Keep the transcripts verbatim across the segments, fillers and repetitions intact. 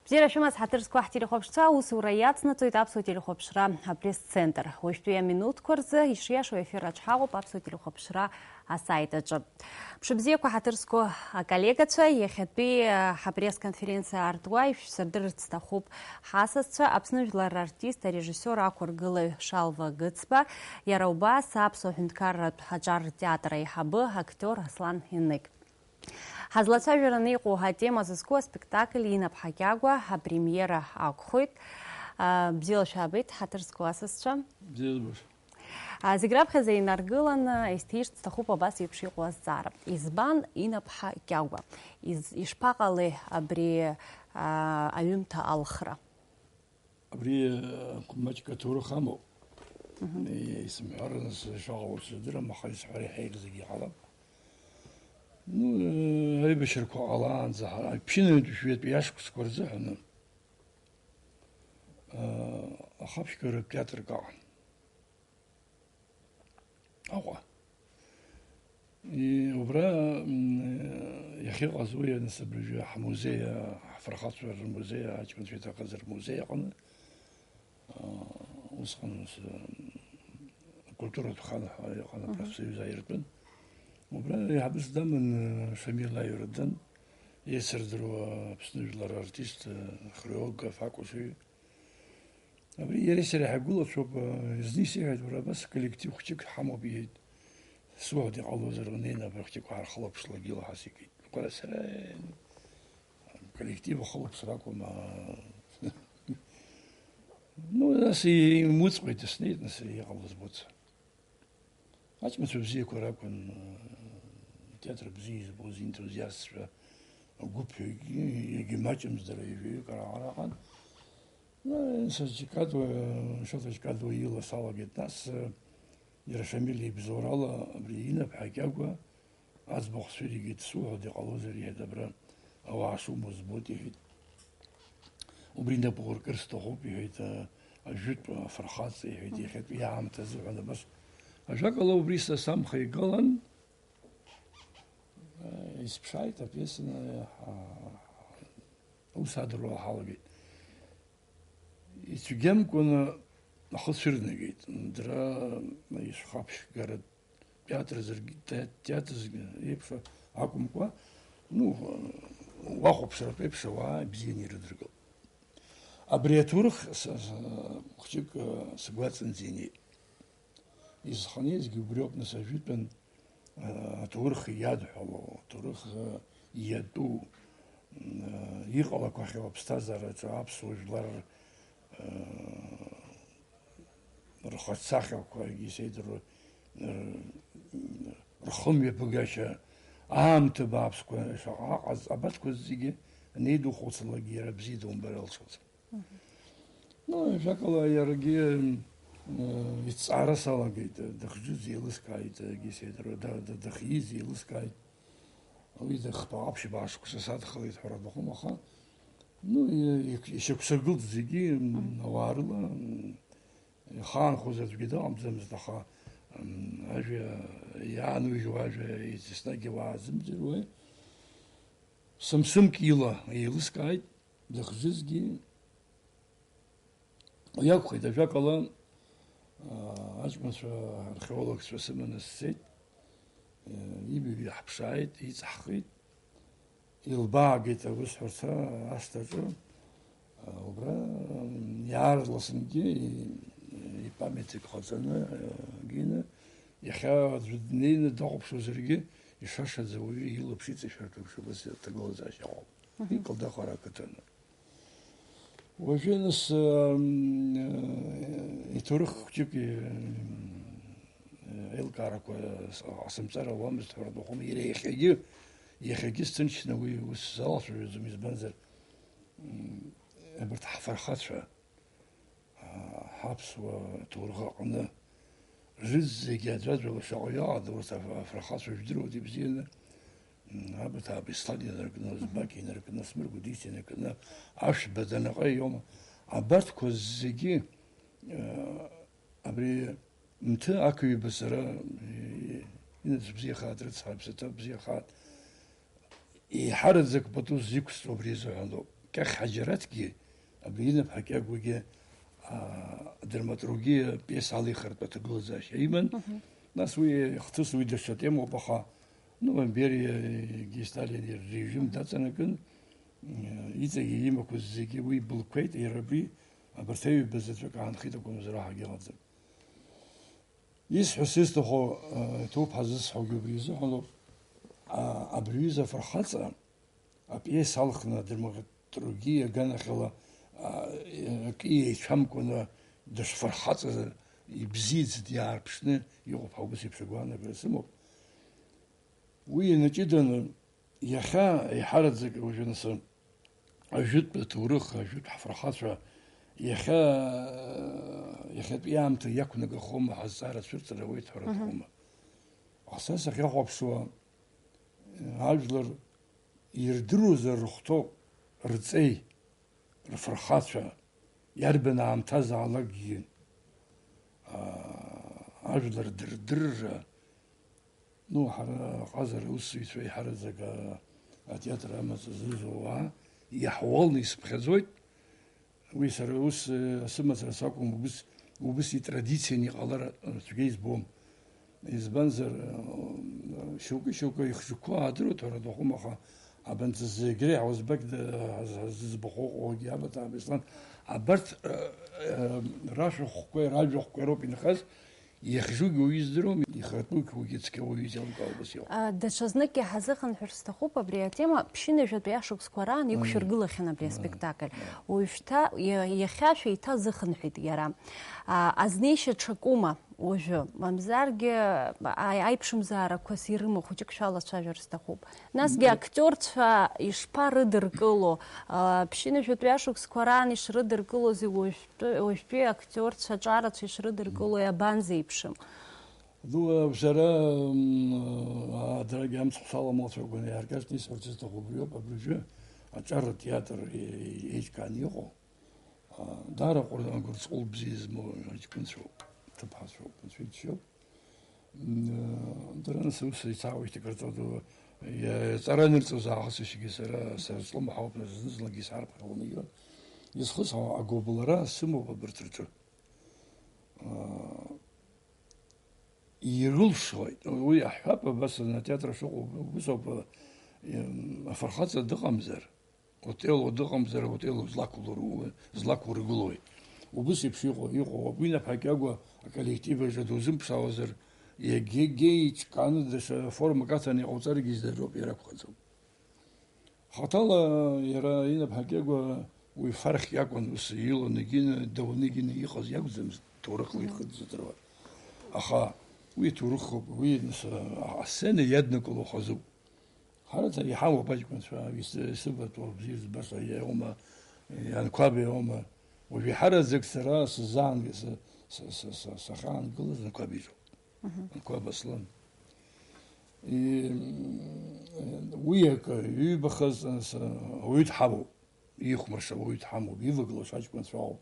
Бзиара шәымаз, ҳаҭыр зқәу ҳтелехәаԥшцәа, аусура иацнаҵоит Аԥсуа телехәаԥшра апресс-центр. Уажәтәи аминуҭқәа рзы ишиашоу аефир аҿҳаҟоуп Аԥсуа телехәаԥшра асайт аҿы. Мшыбзиақәа, ҳаҭыр зқәу аколлегацәа, иахьатәи, а, ҳапресс-конференциа аартуа ишәсырдырырц сҭахуп ҳасасцәа, Аԥсны жәлар рартист, арежиссиор, ақәыргылаҩ Шалва Гыцба, иара убас Аԥсуа ҳәынҭқарратә аҿар ртеатр аиҳабы, актиор Аслан Еныг. Ҳазлацәажәараны иҟоу атема зызку аспектакль Инаԥҳа Кьагәа апремиера акәхоит. А, бзиала шәаабеит, ҳаҭыр зқәу асасцәа. Бзиа збоит. А, зегь раԥхьаӡа инаргыланы исҭишт сҭахуп абас еиԥш иҟоу азҵаара. Избан Инаԥҳа Кьагәа? Из-, ишԥаҟалеи абри, а, аҩымҭа алхра? Абри, э, маҷк аҭоурых амоуп. Мгм. Э, исымҳәараны сшаҟало сыздырам, аха исҳәар иаҳа зегьы иҟалап. Ну, э, аибашьрақәа ҟалаанӡа, ҳа-, ԥшьынҩажәи жәаҩатәи ашықәсқәа рзыҳәаны, э, ахаԥшьгаратә театр каҟан. Аҟәа. И, убра, м, иахьыҟаз уи анасыԥ абыржәы ҳмузеи, ҳфырхацәа рмузеи, аҷкәынцәа иҭахаз рмузеи аҟны, а, усҟан ус, м, акультуратә хан ҳәа иҟан, мгм, апрофсоюз аиртәын. Убра еиҳабыс даман, а, Шамил Аҩрадан, еицырдыруа Аԥсны жәлар артист, а, хореограф, акәашаҩ. Абри иареи сареи ҳаигәылацәоуп, зны исеиҳәеит, уара, абас коллектив хәҷык ҳамоуп, иҳәеит. Суҳәоит, иҟалозар, унеины абра хәҷык уаархылаԥшла, гьила ҳасикит. Уара, сара коллектив ахылаԥшра акәым, аа. Ну, нас имыҵҟәеит, снеит, нас иҟалаз збоит. Аҷкәынцәа бзиақәа ракәын, театр бзиа избоз, иентузиастцәа, агәыԥ егьи, егьи маҷымыз дара ҩажәаҩык ара-, араҟан. Саџькадуа, Шоҭа Џькадуа ила салагеит, нас, иара Шамил ибзоурала абри Инаԥҳа Кьагәа аӡбахә цәыригеит, суҳәоит, иҟалозар, иҳәеит, абра ауаа шумоу збоит, иҳәеит. Убри инапы уркыр сҭахуп, иҳәеит, а, ажәытә афырхаҵа, иҳәеит, иахьатәи аамҭа азыҳәан абас. Ажәакала, убри са самхеигалан, а, исԥшааит апиеса, а, ус адыруа ҳалагеит. Ицәгьамкәаны ахы цәырнагеит. Дара ишхаԥшьгаратә театр зыргь-, те-, театр зегь еиԥш акәымкәа, ну, уахәаԥшратә еиԥш ауаа ибзианы ирыдыркылт. Абри аҭоурых с-, с-, хәҷык, э, сгәаҵанӡа инеит. Изханиазгьы убриоуп, нас, ажәытәан, э, аҭоурых иадҳәало, аҭоурых, э, иатәу, м, э, иҟалақәахьоу аԥсҭазаараҿы аԥсуа жәлар, э, рхаҿсахьақәа, егьи сеидру, р-, рхымҩаԥгашьа, аамҭа бааԥсқәа шаҟа аҟаз, абарҭқәа зегьы анеидухәыцлак, иара бзиа думбар алшоз. Мгм. Ну, ажәакала, иаргьы, м, э, иҭҵаара салагеит, дыхжьыз еилыскааит, егьи сеидру, да-, да-, дыхиз еилыскааит. Уи дахтәа аԥшьба ашықәса садхалеит ҳәа рҭахым, аха, ну, и-, и-, ишьақәсыргылт зегьы, м, ауаа рыла, м, ихаанхоз аӡәгьы дыҟамҵамызт, аха, м, ажәа иаанужьуа ажәа еснагь ауаа азымдыруеи. Сымсымк ила еилыскааит, дыхжьызгьы. Уи акәхеит, ажәакала, аа, аҷкәынцәа, археологцәа сыманы сцеит, э, имҩа иаҳԥшааит, иҵаҳхит, илбаагеит аусҳәарҭа ашҭаҿы, аа, убра, м, иаарласынгьы и-, ипамятник ҟаҵаны, э, гины, иахьа аӡәы днеины дахәаԥшуазаргьы, ишашаӡа уаҩы илаԥш иҵашәартә еиԥш убас аҭагылазаашьа ыҟоуп. Мгм. Икылдахара ақыҭаны. Уажәы, нас, м, э, иҭоурых хәҷык, э, еилкаарақәа с-, ҟасымҵар ауамызт ҳәа рҭахым. Иара иахьагьы, иахьагьы сҭынчны уи ус залацәажәаӡом, избанзар, м, абарҭ ҳфырхацәа, а, ҳаԥсуа ҭоурых аҟны Рызегьы аӡәаӡәала шаҟа иаҟада, урҭ аф-, афырхацәа жәдыруеит ибзианы. М, Абаҭаа Беслан инаркны, Збак инаркны, Смыр Гәдиса инаркны, Ашәба Данаҟаи иоума? Абарҭқәа зегьы, э, абри Мҭы ақыҩба сара, э, инацәа бзиахааит, рыцҳа, рыԥсаҭа бзиахааит. Еиҳараӡак пату зықәсҵо абри азыҳәан ауп. Кьахь Ҳаџьараҭгьы, абри Инап Ҳакьагәагьы, аа, адраматургиа пиеса алихыртә аҭагылазаашьа иман. Нас уи ихҭыс уи даҽа темоуп, аха, ну, Бериагьы Сталини ррежим даҵанакын, иҵегьы имақәаз зегьы уи былқәеит, иара абри, абарҭ аҩба заҵәык аанхеит, акәымзар ҳагьыҟаӡам. Исҳәо сызҭаху, э, ҭоуп ҳазысҳәогьы убри изыҳәаноуп. А, абри аҩыза афырхаҵа апиеса алхны адраматургиа аганахьала, а, акы еицәамкәаны дышфырхаҵаз ибзиаӡаны иаарԥшны иҟоуп ҳәа убас еиԥш агәаанагара сымоуп. Уи инаҷыданы, иахьа еиҳараӡак уажәы нас ажәытә аҭоурых, ажәытә ҳфырхацәа, иахьа, иахьатәи аамҭа иақәнагахома, ҳазҵаара цәырҵыр ауеит ҳәа Мгм. рыҭахума? Ҳа сахьахәаԥшуа, ажәлар ирдыруазар рыхәҭоуп, рҵеи, рфырхацәа, иарбан аамҭазаалакгьы, аа, ажәлар дырдырра, ну, ҳара аҟазара аусзуҩцәа еиҳараӡак, аа, атеатр амаҵ зызуа ауаа иаҳуалны исыԥхьаӡоит. Уи сара ус, э, сымацара сакәым, убыс, убыс итрадицианы иҟалар, э, цәгьа избом. Избанзар, э, шьоукы-шьоукы ихжьқәа аадыруеит ҳәа рыҭахума, аха абанҭ зегь реиҳа Озбек д-, ҳаз-, ҳазыӡбахә ыҟоугьы, Абаҭаа Беслан, абарҭ, э, э, рашәахәқәеи ражәахәқәеи роуп инхаз, ихжьугьы уаҩы издыруам, ихатәугьы уигьы цқьа уаҩы изеилымкаауа убас иҟоуп. А, даҽазнык иаҳзыхынҳәыр сҭахуп абри атема, ԥшьынҩажәатәи ашықәсқәа раан Мм. иқәшәыргылахьан абри Мм. аспектакль. Мм. Уажәшьҭа, иа-, иахьа шәеиҭазыхынҳәит иара. А, азнеишьа ҽакума уажәы? Мамзаргьы, а-, аиԥшымзаарақәас ирымоу хәыҷык шәалацәажәар сҭахуп. Насгьы Мм. актиорцәа ишԥарыдыркыло? А, ԥшьынҩажәатәи ашықәсқәа раан ишрыдыркылози уажәтәи, уажәтәи актиорцәа аҿарацәа ишрыдыркылои абанӡеиԥшым? Ну, а, сара, м, адрагьы амцхә саламлацәакәаны иааркьаҿны исҳәарц исҭаху убриоуп, абыржәы аҿар атеатр е-, еиҿкааны иҟоу. А, даара ҟәыр-, агәырҵҟәыл бзиа змоу аҷкәынцәоуп, ҭыԥҳацәоуп, анцәа иџьшьоуп. М, а, дара нас аус еицаауеит, акыр ҵуа ду, иа-, ҵара анырҵоз аахысышьҭгьы сара, сара слымҳауп, нас зны-зынлагьы исарԥхьалон егьырҭ. Изхысҳәаау агәыбылра сымоуп абарҭ рҿы. А, ирылшоит. Уи аҳәап, абас атеатр шыҟоу убыс ауп, э, афырхаҵа дыҟамзар, Отелло дыҟамзар, Отелло злақәлыру-, злақәургылои? Убыс еиԥш иҟоу, иҟоу ауп. Уи Инап Ҳакьагәа аколлектив аҿы дузымԥшаауазар, егьагьы еиҿкааны даҽа формак аҭаны иҟауҵаргьы издароуп, иара акәхаӡом. Хаҭала иара Инап Ҳакьагәа уи фархь иакәын, ус иланы егьины, дауны егьины иҟаз иакәӡамызт, ҭоурыхла Мгм. ихы дзыдыруа. Аха уи ҭоурыхуп, уи нас, а, асцена иаднакыло хазуп. Ҳара ҭа-, иҳамоуп аҷкәынцәа, ис-, исыватәоу бзиа збаша иоума, Анқәаб иоума. Уажә иҳараӡак сара сзаан-, с-, с-, с-, с-, сахьаангылаз Анқәаб иҿоуп. Мгм. Анқәаб Аслан. И, м, уи акы, иҩбахаз, с-, ауаҩы дҳамоуп. Ихәмаршьа ауаҩы дҳамоуп, ивагылоу аҷкәынцәа ауп.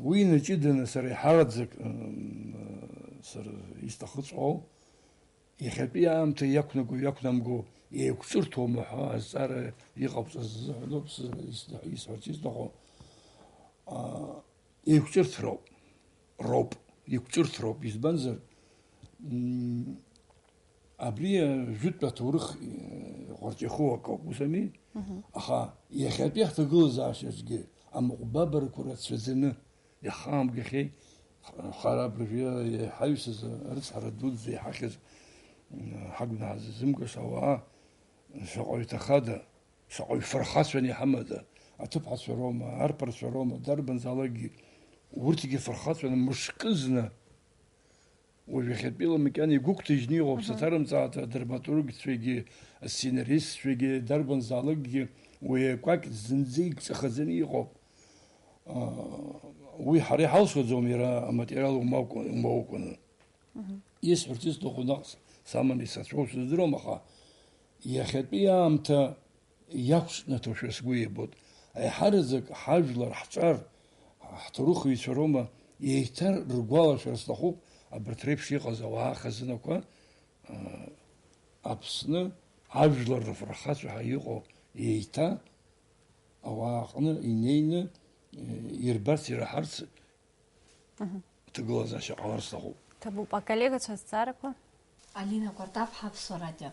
Уи инаҷыданы сара иҳараӡак, м, сара исҭахыҵәҟьоу, иахьатәи аамҭа иақәнаго, иақәнамго еиқәҿырҭуама ҳәа азҵаара иҟабҵаз азыҳәаноуп сара исҭа-, исҳәарц исҭаху. А, еиқәҿырҭроуп, роуп, еиқәҿырҭроуп, избанзар, м, абри, э, жәытәтә аҭоурых, э, ҟәарҷахоу акоуп, ус ами? Мгм. Аха иахьатәи ҳҭагылазаашьаҿгьы амыҟәбабарақәа рацәаӡаны иҳаамгахьеи, х-, хара абыржәы иҳаҩсыз арыцҳара дуӡӡа иҳахьыз, м, ҳагәнаҳа ззымгаша ауаа шаҟаҩ ҭахада, шаҟаҩ фырхацәаны иҳамада, аҭыԥҳацәа роума, арԥарцәа роума, дарбанзаалакгьы, урҭгьы фырхацәаны мышкызны, уажә иахьатәиала макьана игәыгәҭажьны иҟоуп, Мгм. саҭарымҵааит, адраматургцәагьы, асценаристцәагьы, дарбанзаалакгьы уи акәакь зынӡа игҿахаӡаны иҟоуп. Аа, уи ҳара иҳалшаӡом, иара аматериал умакәа-, умоукәаны. Мгм. Исҳәарц исҭаху наҟ саманы исацәоу сыздыруам, аха иахьатәи аамҭа иақәҿнаҭошәа сгәы иабоит. Аиҳараӡак ҳажәлар, ҳҿар, ҳҭоурыхҩцәа роума, еиҭа ргәалашәара сҭахуп, абарҭ реиԥш иҟаз ауаа хазынақәа, а, Аԥсны ажәлар рфырхацәа ҳәа иҟоу еиҭа ауаа аҟны инеины, э, ирбарц, ираҳарц Мгм. ҭагылазаашьа ҟалар сҭахуп. Ҭабуп, аколлегацәа азҵаарақәа? Алина Кәартаԥҳа, Аԥсуа радио.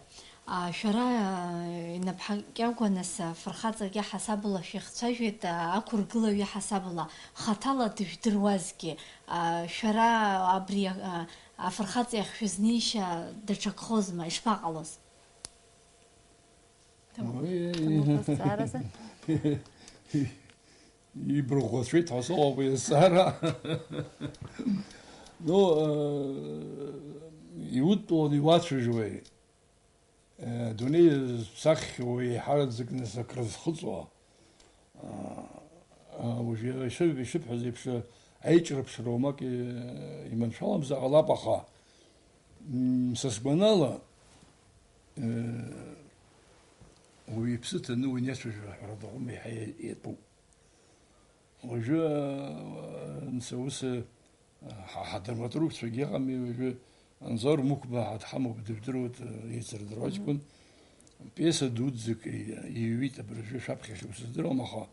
А, шәара, а, инапҳакьагәа нас, а, фырхаҵак иаҳасабала шәихцәажәеит, а, ақәыргылаҩ иаҳасабала, хаҭала дыжәдыруазгьы, а, шәара абри, а, афырхаҵа иахь шәызнеишьа даҽакхозма, ишԥаҟалоз? Ҭабуп. Ой, ҭабуп азҵааразы. Ибырӷәӷәацәеит ҳәа сыҟоуп уи азҵаара. Ну, э, иудтәаланы иуацәажәои? Э, адунеи зцаххьоу еиҳараӡак нас акрызхыҵуа? А, а, уажәы ишыб-, ишыбҳәаз еиԥш, аиҿырԥшра уамак, э, иманшәаламзар ҟалап, аха, м, са сгәанала, э, уаҩы иԥсы ҭаны уи аниацәажәо аҳәара даҟәым еиҳа иатәуп. Уажәы, э, анцәа ус, э, ҳа, ҳадраматургцәагьы ыҟами, уажәы Анзор Мықәба ҳәа дҳамоуп, дыжәдыруеит, э, еицырдыруа Мгм. аҷкәын. Пиеса дуӡӡак и-, иҩит, абыржәы шәаԥхьахь усыздыруам, аха,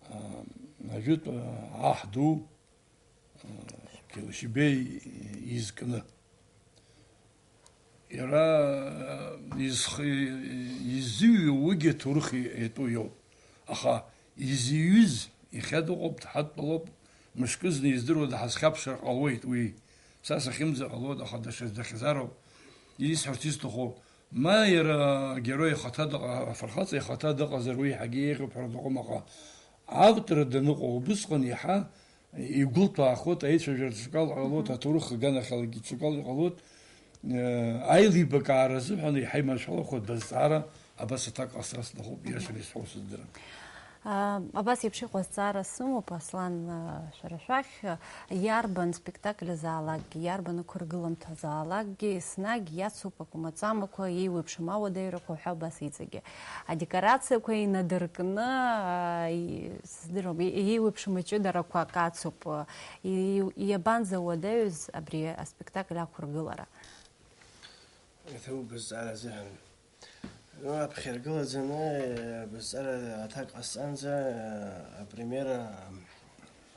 э, ажәытә, э, аҳ ду, э, Кьылшьбеи изкны. Иара, изх-, иззыҩуа уигьы аҭоурых иатәу иоуп. Аха изиҩыз иахьа дыҟоуп, дҳадтәалоуп, мышкызны издыруада, ҳазхьаԥшыр ҟалуеит уи. Са сахьымӡа ҟалоит, аха даҽаӡә дахьӡароуп. Исҳәарц исҭаху, ма иара агерой ихаҭа дыҟа-, афырхаҵа ихаҭа дыҟазар, уи иаҳагьы еиӷьуп ҳәа рыҭахума, аха автор даныҟоу убысҟан иаҳа игәылҭәаахоит, аицәажәара ҽакала ҟалоит, Мгм. аҭоурых аганахьалагьы ҽакала иҟалоит, э, аилибакаара азыҳәан иаҳа иманшәалахоит бызҵаара, абас аҭак ҟасҵар сҭахуп, Мгм. иашаны исҳәо сыздырам. А, абас еиԥш иҟоу азҵаара сымоуп, Аслан, а, шәара шәахь, а, иарбан спектакль азаалакгьы, иарбан ақәыргыламҭа азаалакгьы, еснагь иацуп акәмаҵамақәа, еиуеиԥшым ауадаҩрақәа ҳәа абас иҵегьы. Адекорациақәа инадыркны, а, и-, сыздыруам, и-, еиуеиԥшым аҷыдарақәа акы ацуп. И-, иабанӡауадаҩыз абри аспектакль ақәыргылара? Иаҭабуп бызҵаара азыҳәан. Ну, аԥхьа иргылаӡаны, э, бызҵаара аҭак ҟасҵанӡа, э, апремиера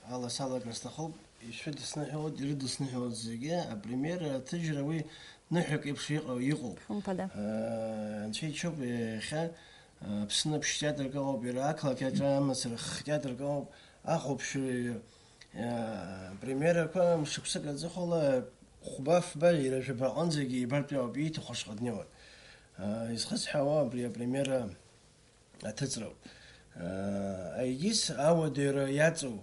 ала салагар сҭахуп. Ишәыдысныҳәалоит, ирыдысныҳәалоит зегьы. Апремиера аҭыжьра уи ныҳәак еиԥш иҟоу, иҟоуп. Хымԥада. Э, анцәа иџьшьоуп, иахьа, э, Аԥсны аԥшь театрк ыҟоуп, иара ақалақь аҿы амацара хх театрк ыҟоуп, ахәаԥшҩы, э, премиерақәа мшықәсык аҵыхәала хәба-фба, иара жәаба аҟынӡагьы ибартә иоуп, ииҭаху ашҟа днеиуеит. Э, изхысҳәаауа абри апремиера аҭыҵроуп. Егьыс ауадаҩра иаҵоу,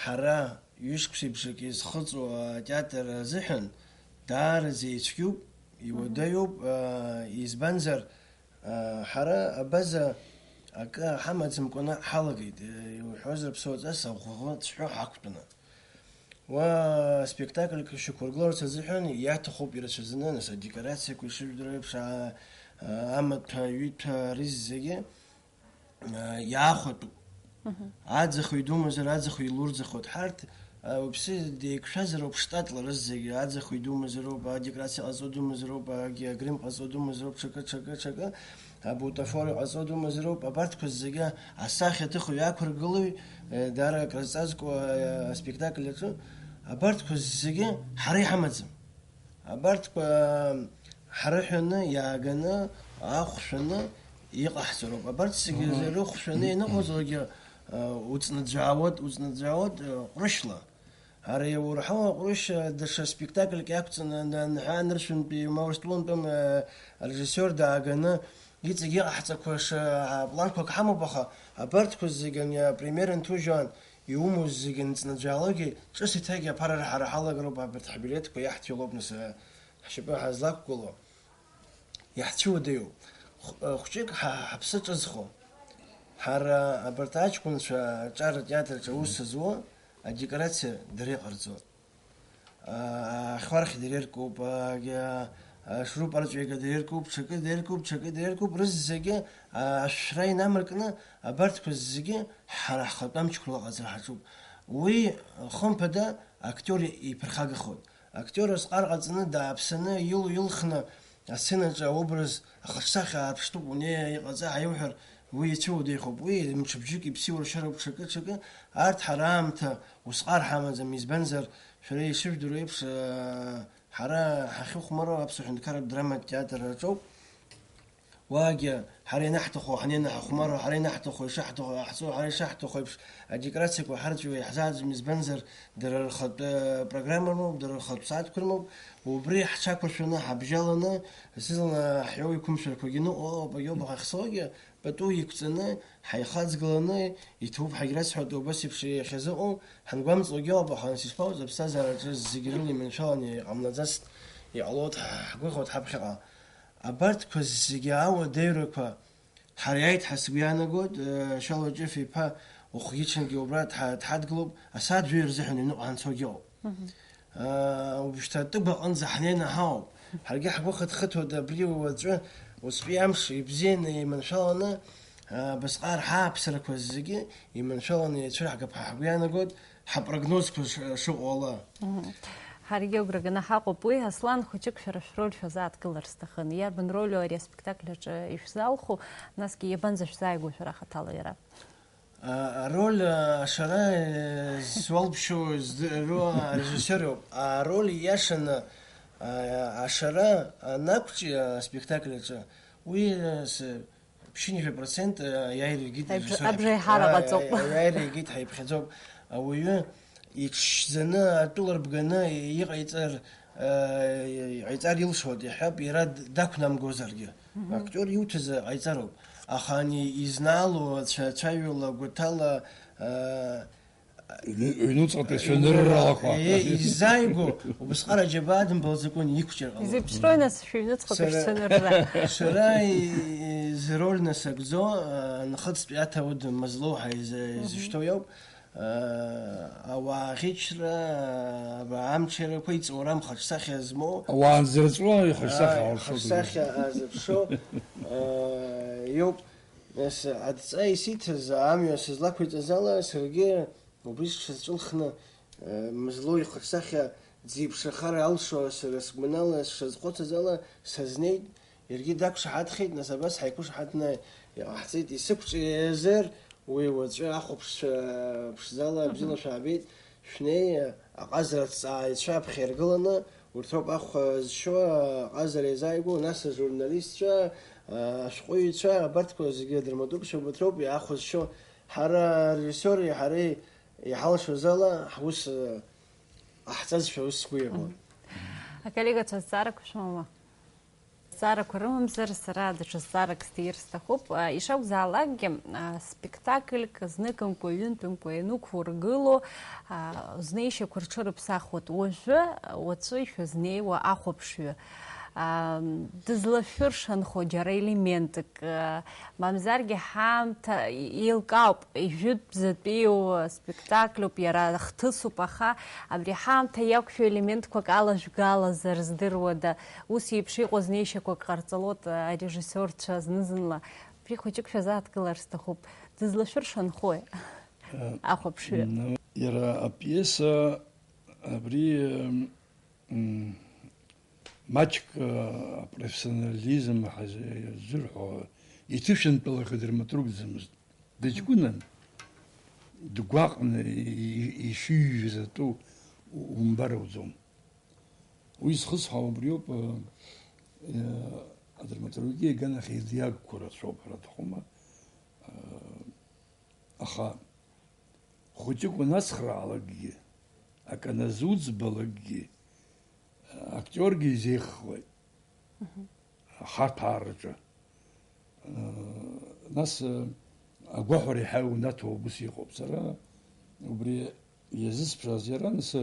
ҳара ҩышықәсеиԥшык изхыҵуа атеатр азыҳәан даараӡа ицәгьоуп, иуадаҩуп, избанзар, ҳара абаза акы ҳамаӡамкәаны ҳалагеит, иуҳәозар, ԥсуаҵас аӷәӷәа цәҳәо ҳақәтәаны. Уа спектакльк шьақәыргыларц азыҳәан иаҭахуп ирацәаӡаны, нас, адекорациақәа ишыжәдыруа еиԥш, а-, а-, амаҭәа, аҩытәа, рызегьы, а, иаахәатәуп. Мгм. Аӡахәа идумазар, аӡахәа илурӡахоит. Ҳарҭ, а, уԥсы деиқәшәазароуп штатла рызегьы, аӡахәа идумазароуп, адекорациа ҟазҵо думазароуп, агьы агрим ҟазҵо думазароуп, ҽакы, ҽакы, ҽакы. Абутафор иҟаҵо думазароуп, абарҭқәа зегьы асахьаҭыхҩы ақәыргылаҩ, э, даара акрызҵазкуа, э, аспектакль аҿы, абарҭқәа зегьы ҳара иҳамаӡам. Абарҭқәа ҳарыҳәаны, иааганы, ахәшәаны иҟаҳҵароуп. Абарҭ зегьы Мгм. рыхәшәаны ианыҟоуҵалакгьы, э, уҵнаӡәаауеит, уҵнаӡәаауеит, э, ҟәрышьла. Ари иаурҳау аҟәрышь, даҽа спектакльк иақәҵаны, анҳәа анырцәынтәи, ма Урыстәылантәым, э, арежиссиор дааганы, иҵегь иҟаҳҵақәаша, а, планқәак ҳамоуп, аха абарҭқәа зегьы ани апремиера анҭужьуан, иумоу зегьы нҵнаӡәалагьы, ҿыц еиҭагьы аԥара ҳара ҳалагароуп, абарҭ ҳбилеҭқәа иаҳҭиуа лоуп, нас, э, ҳшьапы ҳазлақәгыло. Иаҳцәыуадаҩуп. Х-, э, хәҷык ҳа-, ҳаԥсы ҿызхуа. Ҳара абарҭ аҷкәынцәа аҿар атеатраҿы аус зуа адекорациа дара иҟарҵоит. А, ахьуархь дара иркуп, а, а, ашуруп арҵәиага дара иркуп, ҽакы дара иркуп, ҽакы дара иркуп, рызегьы, а, ашәра инамаркны абарҭқәа зегьы ҳара ҳхатәы амчқәа рыла ҟаҵара ҳаҿуп. Уи, хымԥада, актиор иԥырхагахоит. Актиор азҟар ҟаҵаны, дааԥсаны, илу-илхны, асценаҿы аобраз ахаҿсахьа аарԥштәуп, унеи, иҟаҵа ҳәа иуҳәар, Уи ицәыуадаҩхоуп, уи мҽыбжьык иԥсиуа ршьароуп ҽакы-ҽакы. Арҭ ҳара аамҭа усҟар ҳамаӡам, избанзар, шәара ишыжәдыруа еиԥш, аа, ҳара ҳахьыхәмаруа аԥсуа ҳәынҭқарратә драматә театр аҿоуп. Уаагьы ҳара ианаҳҭаху ҳнеины ҳахәмаруа, ҳара ианаҳҭаху ишаҳҭаху ҳаҳҵо, ҳара ишаҳҭаху еиԥш адекорациақәа ҳарҵәиуа иаҳзааӡом, избанзар, дара рхатә, э, программа рымоуп, дара рхатә сааҭқәа рымоуп. Убри ҳҽақәыршәаны, ҳабжьаланы, зны-зынла ҳиоу иқәымшәарақәагьы ныҟәо, абагьоуп ҳахьцогьы, пату иқәҵаны, ҳаихаҵгыланы, иҭабуп ҳагьрасҳәоит, убас еиԥш иахьазыҟоу, ҳангәамҵуагьы ауп, аха нас ишԥауӡо, аԥсҭазаараҿы зегь рыла иманшәаланы иҟамлаӡацт, иҟалоит, ҳгәыӷуеит ҳаԥхьаҟа. Абарҭқәа зегьы ауадаҩрақәа ҳара иааит ҳәа сгәы иаанагоит, э, Шьалуа Ҷыф-иԥа ухгьы-ҽынгьы убра дҳа-, дҳадгылоуп, асааҭ жәаҩа рзыҳәан аҩныҟа ҳанцогьы ыҟоуп. Мгм. Э, уажәшьҭа Тыгә аҟынӡа ҳнеины ҳаауп. Ҳаргьы ҳгәы хыҭхыҭуеит абри уаҵәы, уаҵәтәи амш ибзианы, иманшәаланы, э, абасҟак ҳааԥсарақәа зегьы иманшәаланы еицәырҳгап ҳәа ҳгәы иаанагоит, ҳапрогнозқәа ш-, шыҟоу ала. Мгм. Ҳаргьы агәра ганы ҳаҟоуп уи. Аслан, хәыҷык шәара шәроль шәазааҭгылар сҭахын. Иарбан ролю ари аспектакль аҿы ишәзалху, насгьы иабанӡа шәзааигәоу шәара хаҭала иара? А, ароль, а, ашара, э, зуалԥшьоу здыруа арежиссиор иоуп. Ароль ииашаны, а, ашара анақәҿиа аспектакль аҿы, уи, э, с-, ԥшьынҩажәа процент, э, аиааира игеит Ҳаиԥш-, режиссиор абжеиҳара ҳаиԥ-, ҟаҵоуп. А, аиааира игеит ҳаиԥхьаӡоуп. Ауаҩы иҽшьӡаны, атәыла рбганы иҟаиҵар, э, иҟаиҵар илшоит, иҳәап, иара д-, дақәнамгозаргьы. Мгм. Актиор иуҭаз ҟаиҵароуп. Аха ани изнаало, цәа-, цәаҩала, гәаҭала, э, Ҩны-, ҩнуҵҟатәи ацәанырралақәа. Е, иззааигәоу, убысҟак аџьабаа дымбалӡакәан иқәҿиар ҟалон. Изеиԥшрои нас шәыҩнуҵҟатәи Сара, шәцәанырра? Сара и-, изроль насыгӡо, а, нхыҵтәи аҭауад Мазлоу ҳәа изы-, Мгм. изышьҭоу иоуп. А, ауаа аӷьычра, а, амчарақәа иҵоурам хаҿсахьа змоу. Ауаа анзырҵәуа ихаҿсахьа А, аалшоит. Ихаҿсахьа аазырԥшуа, а, иоуп. Нас адҵа исиҭаз амҩа сызлақәиҵаз ала, саргьы убри сҽазҿылхны, э, Мызлоу ихаҿсахьа дзеиԥшрахар алшо, сара сгәанала сшазхәыцыз ала, сазнеит, иаргьы дақәшаҳаҭхеит, нас абас ҳаиқәышаҳаҭны иҟаҳҵеит. Исықәҿиазар, уи уаҵәы ахәаԥшцәа ԥшӡала Мгм. бзиала шәаабеит, шәнеи, аҟазара аҭҵааҩцәа аԥхьа иргыланы, урҭ роуп ахә зшьо, аҟазара иазааигәоу, нас ажурналистцәа, ашәҟәыҩҩцәа, абарҭқәа зегьы адраматургцәа убарҭ роуп иаахәа зшьо. Ҳара арежиссиори ҳареи иҳалшоз ала ҳус, э, ҟаҳҵазшәа ус сгәы иабон. Мгм. Аколлегацәа зҵаарақәа шәымоума? Зҵаарақәа рымамзар, сара даҽа зҵаарак сҭиир сҭахуп. А, ишакәзаалакгьы, а, спектакльк зныкымкәа, ҩынтәымкәа ианықәургыло, а, знеишьақәа рҽырыԥсахуеит. Уажәы, а, уаҵәы шәызнеиуа ахәаԥшҩы. А, дызлашәыршанхо џьара елементк, а, мамзаргьы ҳаамҭа еилкаауп, ижәытәӡатәиу спектакльуп, иара хҭысуп, аха абри ҳаамҭа иақәшәо елементқәак алажәгалазар здыруада? Ус еиԥш иҟоу знеишьақәак ҟарҵалоит арежиссиорцәа зны-зынла. Абри хәыҷык шәазааҭгылар сҭахуп. Дызлашәыршанхои Э, ахәаԥшҩы? Ну, иара апиеса абри, м, маҷк, э, апрофессионализм ҳазырҳәо, иҭышәынтәалахьоу драматургӡамызт. Дыҷкәынан, дгәаҟны, и-, и-, ишыҩжәыз атәы у-, умбар ауӡом. Уи зхысҳәаау убриоуп, э, э, адраматургиа аганахь илиагқәа рацәоуп ҳәа аҭахума. Э, аха хәыҷык унацхраалакгьы, акы аназуӡбалакгьы, актиоргьы изеиӷьхоит. Мгм. Ахаҭәаараҿы. Нас, агәаҳәара иаҳа иунаҭо убыс иҟоуп. Сара убри иазысԥшааз иара, нас,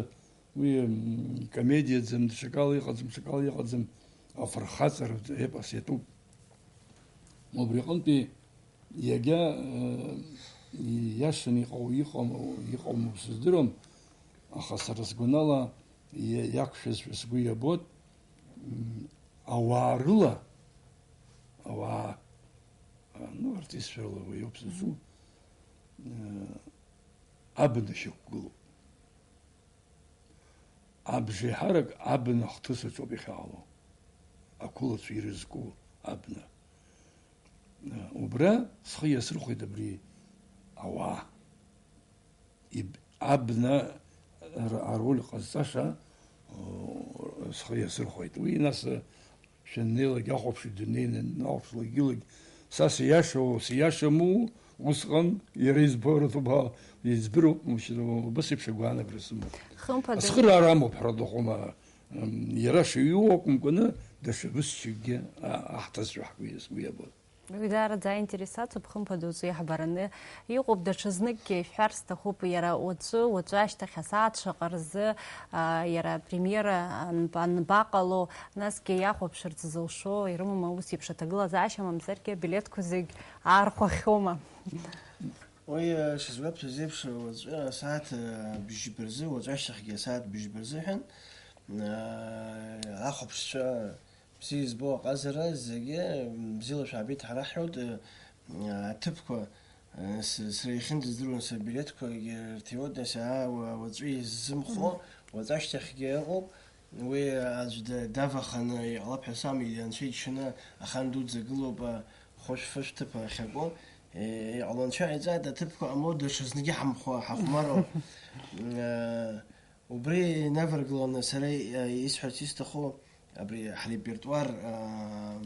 уи, м, комедиаӡам, даҽакала иҟаӡам, даҽакала иҟаӡам, афырхаҵаратә епос иатәуп. Убри аҟынтәи иагьа, э, иашаны иҟоу, иҟам-, иҟаму сыздыруам, аха сара сгәанала иа-, иақәшәазшәа сгәы иабоит, м, ауаа рыла, ауаа, а, ну, артистцәа рыла уи ауп сызҿу, э, абна шьақәгылоуп. Абжеиҳарак абна ахҭыс аҿоуп иахьаало, ақәылацәа ирызку абна. Убра схы иасырхәеит абри ауаа. Иб-, абна р-, ароль ҟазҵаша, о, схы иасырхәеит. Уи нас, э, шәаннеилак иахәаԥшуеит дунеи, наҟәаԥшлакгьы-лак. Са сиашоу, сиашаму, усҟан иара избо рыҭоуп, иӡбыроуп, мшәан, убас еиԥш агәаанагара сымоуп. Хымԥада. Ацхыраара амоуп ҳәа рҭахума, м, иара шаҩу акәымкәаны, даҽа бызшьакгьы, а, аҳҭазшәа ҳгәы иабоит. Уи даараӡа аинтерес ацуп, хымԥада, уаҵәы иаҳбараны иҟоуп, даҽазныкгьы ишәҳәар сҭахуп, иара уаҵәы, уаҵәы ашьҭахь асааҭ шаҟа рзы, а, иара апремиера анба-, анбаҟало, насгьы иахәаԥшырц зылшо ирымоума ус еиԥш аҭагылазаашьа, мамзаргьы абилеҭқәа зегь аархәахьоума? Уи, а, шысгәаԥхаз еиԥш, уаҵәы асааҭ, а, бжьба рзы, уаҵәы ашьҭахьгьы асааҭ бжьба рзыҳәан, а, ахәаԥшцәа бзиа избо аҟазара зегьы, м, бзиала шәаабеит ҳәа раҳҳәоит, э, аҭыԥқәа, э, с-, сара иахьынӡаздыруан сабилеҭқәагьы рҭиуеит, нас, аа, уа-, уаҵәы иззымхо, уаҵәы ашьҭахьгьы ыҟоуп, уи аӡә да-, даваханы иҟалап ҳәа самеид, анцәа иџьшьаны ахан дуӡӡа гылоуп, а, хәышә-фышә ҭыԥ ахьаку, э, иҟало анцәа иҟаиҵааит, аҭыԥқәа ҟамло, даҽазныгьы ҳамхәа-, ҳахәмаруа. Э, Убри инаваргыланы сара, э, исҳәарц исҭаху абри ҳрепертуар, э,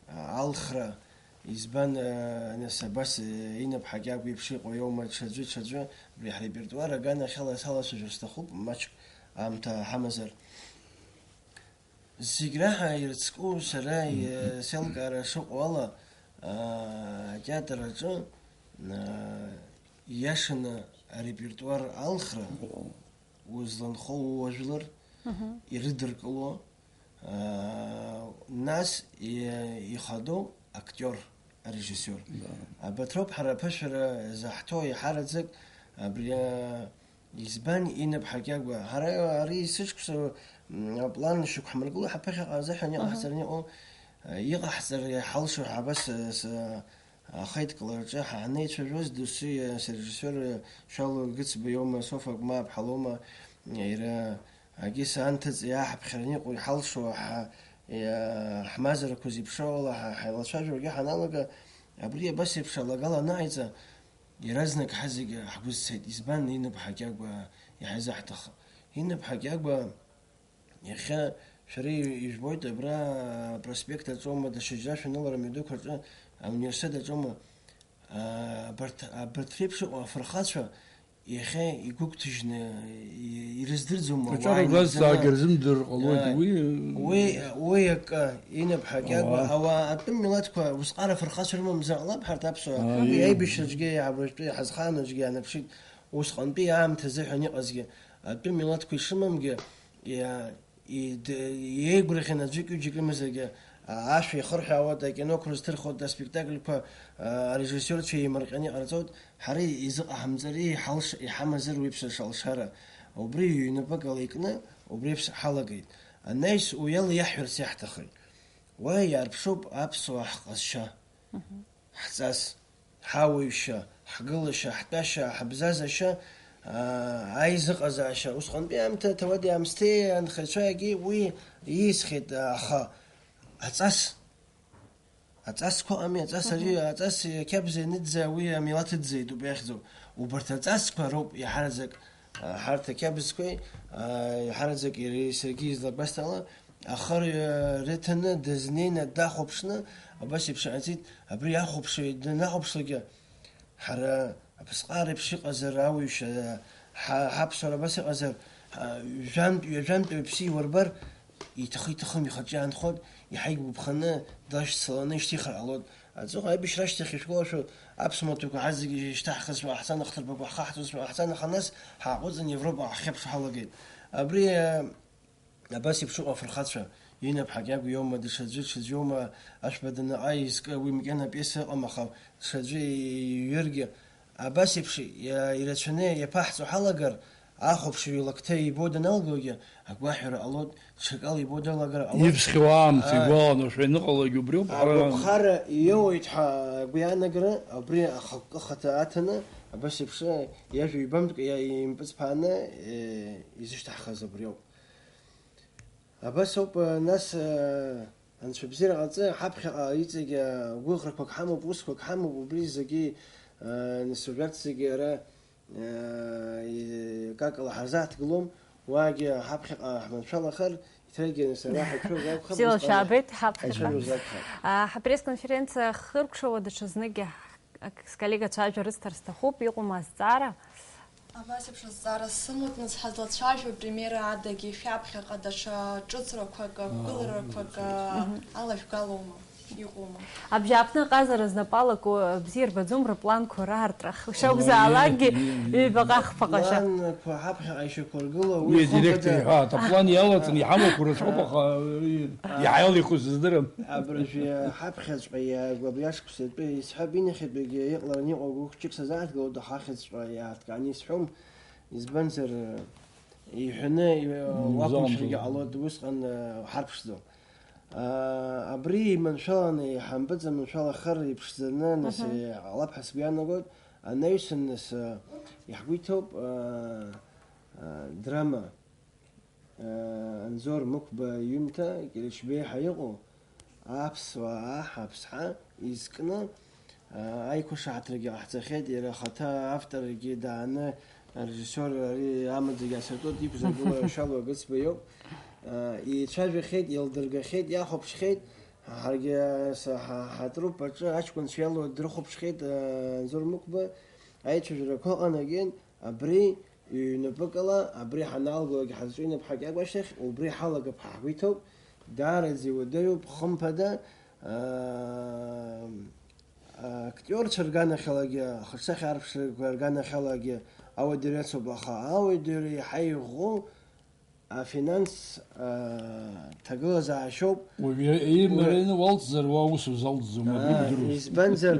алхра, избан, э, нас абас, э, Инап Ҳакьагә иеиԥш иҟоу иоума ҽаӡәы-ҽаӡәы, абри ҳрепертуар аганахьала салацәажәар сҭахуп, маҷк аамҭа ҳамазар. Зегь раҳа ирыцку сара, э, сеилкаара шыҟоу ала, э, атеатр аҿы, э, ииашаны арепертуар алхра, узланхо ууажәлар ирыдыркыло, аа, нас и-, ихадоу актиор, арежиссиор. Да. Абарҭ роуп ҳара аԥышәара заҳҭо еиҳараӡак, абри, а, избан Инап Ҳакьагәа. Ҳара ари сышықәса, м, аплан шықәҳмыргыло ҳаԥыхьаҟа азыҳәан иҟаҳҵараны иҟоу, а, иҟаҳҵар иҳалшо ҳәа абас, а, с-, Ахеидкылараҿы ҳанеицәажәоз, досу сарежиссиор Шәало Гыцба иоума, Софа Гәмаа-ԥҳа лоума, иара Агьыс анҭыҵ иааҳаԥхьараны иҟоу иҳалшо ҳа-, иа-, ҳмазарақәа зеиԥшроу ала ҳа-, ҳаилацәажәо акгьы ҳаналага, абри абас еиԥш алагала анаҟаиҵа, иаразнак ҳазегьы ҳгәы зцеит. Избан? Инап Ҳакьагәа иаҳзаҳҭахы. Инап Ҳакьагәа Иахьа шәара ижәбоит, абра апроспект аҿоума, даҽаџьара шәанылара амҩадуқәа рҿы, ауниверситет аҿоума, а, абарҭ, абарҭ реиԥш иҟоу афырхацәа иахьа игәыгәҭажьны и-, ирыздырӡом, ауаа Аҿар убраз инагӡаны. Ҵаагьы рзымдыр ҟалоит, Ааи. Уи, уи, уи акы, Инап Ҳакьагәа, Ауаа. Ауаа, атәым милаҭқәа усҟан афырхацәа рымамзар ҟалап ҳарҭ аԥсуаа. Ааи. Уи аибашьраҿгьы, абыржәтәи ҳазхаанаҿгьы иаанарԥшит, усҟантәи аамҭа азыҳәан иҟазгьы, атәым милаҭқәа ишрымамгьы, иа-, Ид-, иеигәырӷьаны аӡәык-ҩыџьак рымазаргьы, а, ашәа ихырҳәаауеит, акиноқәа рызҭырхуеит, аспектакльқәа, а, арежиссиорцәа еимырҟьаны иҟарҵоит, ҳара изыҟаҳамҵари, иҳалш-, иҳамазар уи еиԥш алшара. Убри ҩнапыкала икны, убри еиԥш ҳалагеит. Анаҩс уи ала иаҳҳәарц иаҳҭахын. Уа иаарԥшуп аԥсуаа ҳҟазшьа. Мгм. Ҳҵас, ҳауаҩшьа, ҳгылашьа, ҳтәашьа, ҳабзазашьа, аа, аизыҟазаашьа, усҟантәи аамҭа, ҭауади-аамсҭеи анхаҩцәагьы уи ииасхьеит, аха аҵас, аҵасқәа ыҟами, аҵас ари, Мгм. Аҵас ақьабз ианыӡӡа, уи амилаҭ ыӡӡа итәуп иахьӡу. Убарҭ аҵасқәа роуп иаҳараӡак, аа, ҳарҭ ақьабзқәеи, аа, иаҳараӡак иареи саргьы излагәасҭала, Ахырҩа рыҭаны, дызнеины, дахәаԥшны, абас еиԥш иҟаиҵеит, абри ахәаԥшыҩ данахәаԥшлакгьы, ҳара абасҟак реиԥш иҟазар ауаҩшьа, ҳа-, ҳаԥсуара абас иҟазар, ҳа-, жәантә, ҩажәантә уаҩԥсы иуарбар, иҭахы-иҭахым ихаҿы иаанхоит, иаҳа игәаԥханы, дашьцыланы ишьҭихыр ҟалоит. Аҵыхәа аибашьра ашьҭахь ишәгәалашәоит, аԥсуа маҭәақәа ҳазегьы ишьҭаҳхызшәа ҟаҳҵан, ахҭырԥақәа ҳхаҳҵозшәа ҟаҳҵан, аха нас ҳааҟәыҵын Европаҟа ҳхьаԥшуа ҳалагеит. Абри, Абас еиԥш иҟоу афырхацәа, Инап Ҳакьагә иоума, даҽаӡәы, ҽаӡәоума, Ашәба данаҟа изкы, уи макьана пиеса ыҟам, аха ҽаӡәы иҩыргьы, абас еиԥш иа-, ирацәаны иаԥаҳҵо ҳалагар, ахәаԥшыҩ илакҭа ибо даналгогьы, агәаҳәара ҟалоит, ҽакала ибо далагар ҟалоит. Иԥсхьоу аамҭа Ааи. Игәаланаршәа ианыҟалогь убриоуп, ҳара Агәаԥхара иоуеит ҳәа агәы иаанагара, абри ахықәкы ахаҭа аҭаны, абас еиԥш иажәа ҩбамтәк иа-, импыҵԥааны, е, изышьҭаҳхыз абриоуп. Абас ауп, нас, э, Анцәа бзиара ҟаҵы, ҳаԥхьаҟа иҵегьы гәыӷрақәак ҳамоуп, усқәак ҳамоуп, убри зегьы, аа, нас убарҭ зегьы ара, аа, и-, какала ҳарзааҭгылом, уаагьы ҳаԥхьаҟа ҳманшәалахар, иҭрагьы нас ара ҳаицәажәо акәхап, Бзиала усҟан шәаабеит, ҳаԥхьаҟа. Ҳаицәажәо акәхап. А, ҳапресс-конференциа ахыркәшауа даҽазнык иаҳ-, ак-, сколлегацәа ажәа рысҭар сҭахуп, иҟоума азҵаара? Абас еиԥш азҵаара сымоуп, нас ҳазлацәажәо апремиера адагьы шәаԥхьаҟа даҽа ҿыцрақәак, Аа, гәыларақәак, ҿыцрақәак. Мгм. Алажәгалоума, иҟоума? Абжьааԥны аҟазара знапы алаку бзиа ирбаӡом рыпланқәа раартра. Шакәзаалакгьы, Ии, ии, ии. ҩбаҟа-хԥаҟа шьа. Апланқәа ҳаԥхьаҟа ишьақәыргылоу, уи Уи хымԥада. Адиректор иҳәа, аплан иалаҵаны иҳамақәа рацәоуп, аха, ии, Аҳ. иҳаилихуа сыздырам. Абыржәы ҳаԥхьаҵәҟьа иаагәа абри ашықәсатәи исҳәап, инахьатәигьы иҟалараны иҟоу гәыхәҷык сазааҭгылоит, аха ахьыҵәҟьа иааҭкааны исҳәом, избанзар, иҳәаны, Мза уақәымшәаргьы амтәын. Ҟалоит, усҟан, ҳарԥшӡом. Абри иманшәаланы, иҳампыҵаманшәалахар иԥшӡаны, нас, Мгм. Иҟалап ҳәа сгәы иаанагоит. Анаҩсан, нас, иаҳгәы иҭоуп, драма. Анзор Мықәба иҩымҭа Кьрычбеи ҳәа иҟоу аԥсуаа аҳ-, аԥсҳа изкны, аиқәышаҳаҭрагьы ҟаҳҵахьеит, иара ахаҭа авторгьы дааны, арежиссиор ари амаӡагьы асыртәоит, иқәзыргыло Шалуа Гыцба иоуп. Еицәажәахьеит, еилдыргахьеит, иахәаԥшхьеит, ҳаргьы ҳа-, ҳа-, ҳатруппаҿы аҷкәынцәа иалоу дрыхәаԥшхьеит, Анзор Мықәба аицәажәарақәа ыҟан, агьын абри Ҩнапыкала абри ҳаналгалак ҳазҿу инап ҳакьакәашьҭахь, убри ҳалагап ҳәа ҳгәы иҭоуп, даараӡа иуадаҩуп, хымԥада, аа, актиорцәа рганахьалагьы, ахаҿсахьа арԥшрақәа рганахьалагьы ауадаҩрацоуп, аха ауадаҩра иаҳа иӷәӷәоу афинанс, аа, ҭагылазаашьоуп. Уажә иимарианы уалҵзар, уа ус узалҵӡом, абри Аа, удыруаз. Избанзар,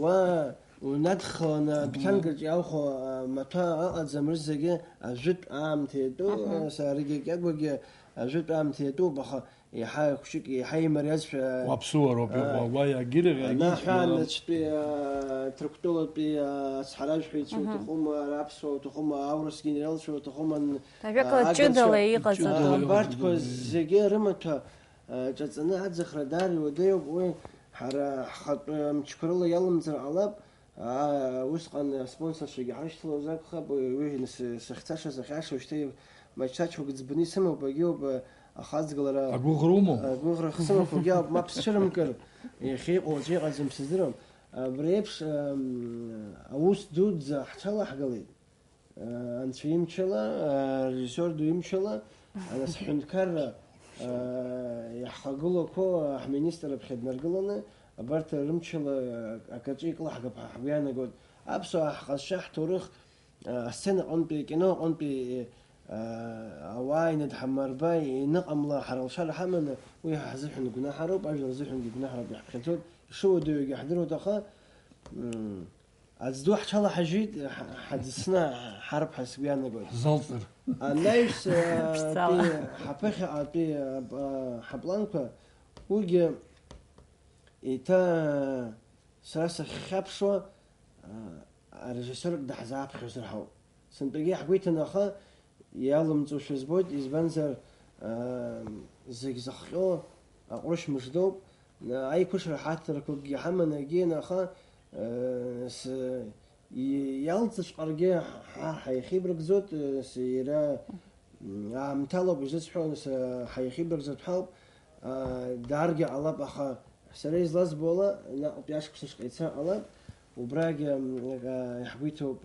уа Унадхаланы адәқьанкаҿ иалху, а, маҭәа ыҟаӡам, рызегьы ажәытә аамҭа иатәу, Аҳа. Саргьы Кьагәагьы ажәытә аамҭа иатәуп, аха еиҳа хәыҷык, еиҳа имариазшәа, Уаԥсуароуп а, иҟоу, уа иагьырӷьа, ана агьыршәа ҳәа иалоу. Анаҩстәи, а, Ҭырқәтәылатәи, а, ацҳаражәҳәаҩцәа Аҳа. Уҭахума, ара аԥсуа уҭахума, аурыс генералцәа уҭахума, н-, Ажәакала, а, агырцәа, ҷыдала иҟаҵатәу. Ҷыдала иҟаҵатәу. Абарҭқәа зегьы рымаҭәа, а, ҿаҵаны аӡахра даара иуадаҩуп, уи ҳара ҳхатәы мчқәа рыла иалымҵыр ҟалап. Аа, усҟан аспонсорцәагьы ҳашьҭалоз акәхап, уи, уи сы-, сахьцаша, сахьаша, шьҭа маҷ-саҷқәак ӡбаны исымоуп, агьоуп, а, ахаҵгылара. Агәыӷра умоуп? Агәыӷра сымоуп, агьоуп, мап сцәырымкыр, иахьа иҟоу аӡәы иҟаӡам сыздырам. Абри еиԥш, ам, аус дуӡӡа ҳҽалаҳгалеит. Анцәа имчала, арежиссиор ду имчала, нас ҳҳәынҭқарра, иаҳхагылақәоу ҳминистр аԥхьа днаргыланы, абарҭ рымчала акаҿы икылаҳгап ҳәа ҳгәы иаанагоит. Аԥсуаа ҳҟазшьа, ҳҭоурых, асцена аҟынтәи, акино аҟынтәи, ауаа инадҳамарба, иныҟамла, ҳара алшара ҳаманы, уи ҳа ҳзыҳәан гәнаҳароуп, ажәлар рзыҳәангьы гәнаҳароуп, иаҳԥхьаӡоит, ишыуадаҩуагьы ҳдыруеит, аха, м, Аӡду ҳҽалаҳажьит, ҳа-, ҳаӡсны ҳарԥҳа сгәы иаанагоит. Ҳзалҵыр. Анаҩс, Ԥшӡала. Атәи, ҳаԥыхьаҟатәи, а, ҳапланқәа, уигьы еиҭа сара сахьхьаԥшуа, а, арежиссиор даҳзааԥхьозар ҳауп. Сынтәагьы иаҳгәеиҭан, аха иалымҵушәа збоит, избанзар, аа, зегь зыхҟьо аҟәрышь мыждоуп, аиқәышра ҳаҭырқәакгьы ҳаман агьин, аха, аа, с-, и-, иалҵыҵәҟьаргьы ҳа ҳаихибаргӡоит, с-, иара, м, аамҭалоуп изысҳәо, с-, ҳаихибаргӡатәхоуп, аа, дааргьы ҟалап, аха сара излазбо ала, наҟтәи ашықәсаҿ ҟаиҵар ҟалап, убрагьы, м, аа, иаҳгәеиҭоуп,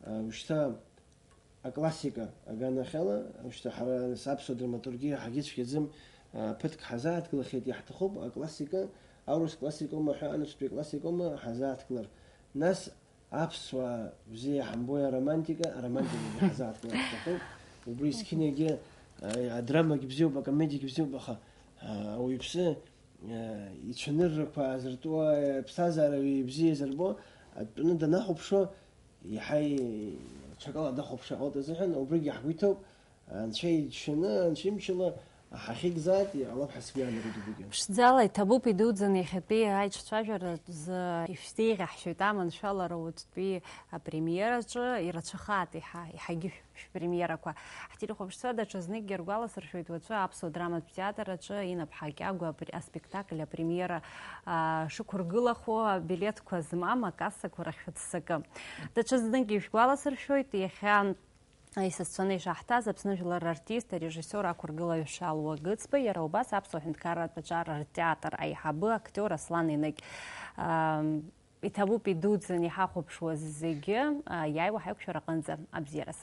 аа, ушьҭа аклассика аганахьала, шьҭа ҳара нас аԥсуа драматургиа ҳагьыцәгьаӡам, а, ԥыҭк ҳазааҭгылахьеит, иаҳҭахуп аклассика, аурыс классикоума ҳәа, анаҩстәи классикоума ҳазааҭгылар. Нас аԥсуаа бзиа иаҳамбои аромантика, аромантикагьы ҳазааҭгылар ҳҭахуп. Убри зқьынагьы, а, адрамагь бзиоуп, акомедиагь бзиоуп, аха, а, ауаҩԥсы, а, ицәаныррақәа аазыртуа, аԥсҭазаара ибзиа иазырбо, атәаны данахәаԥшуа, Иаҳа и-, ҽакала дахәаԥшыр ҟалоит азыҳәан, убригьы ҳгәы иҭоуп, Анцәа иџьшьаны, Анцәа имчала, Ҳахьыгзааит, иҟалап ҳәа сгәы иаанагоит убригьы. Ԥшӡала, иҭабуп идуӡӡаны иахьатәи аиҿцәажәара азы ишәзеиӷьаҳшьоит аманшәалара уаҵәтәи апремиераҿы, ирацәахааит еиҳа, еиҳагьы шә-, шәпремиерақәа. Ҳтелехәаԥшцәа даҽазныкгьы ргәаласыршәоит уаҵәы Аԥсуа драматә театр аҿы Инап Ҳакьагәа апр-, аспектакль апремиера, аа, шықәыргылахо, абилеҭқәа змам акассақәа рахь шәыццакы. Даҽазныкгьы шәгәаласыршәоит, иахьа Исасцәаны ишаҳҭаз, Аԥсны жәлар рартист, арежиссиор ақәыргылаҩ Шалуа Гыцба, иара убас аԥсуа ҳәынҭқарратә аҿар ртеатр аиҳабы актиор Аслан Еныкь. Ам, иҭабуп идуӡӡаны иҳахәаԥшуаз зегьы, а, иааиуа ҳаиқәшәара аҟынӡа. Абзиараз.